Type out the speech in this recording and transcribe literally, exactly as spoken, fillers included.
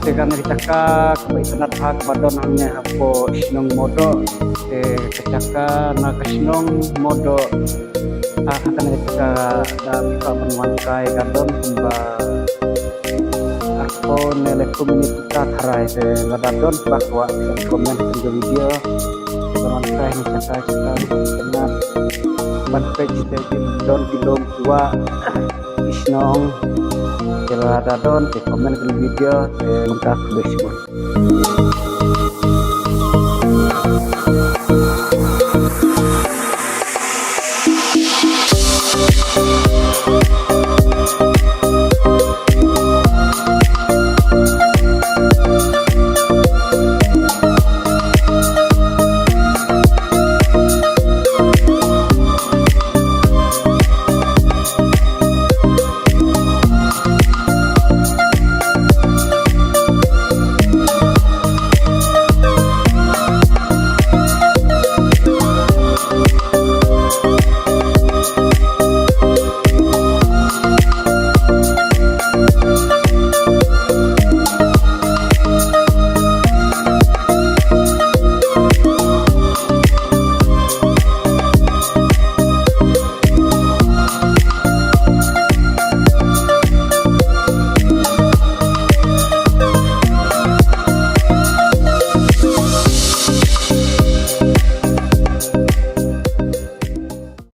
Kane ka jaka kaba itynnad bha kaba don hangne hapoh shnong Modoh. Te ka jaka na ka shnong Modoh. Ah, kane ka jaka da ka ban wan kai ka don kumba arphew ne le kum minit ka tharai te lada don ba kwah comment ha ka video. Ban wan kai ha ka jaka jaka itynnad ban peit te ki don ki lum kwah. Ki shnong. Te lada don te comment ha ka video te mynta khublei shibun.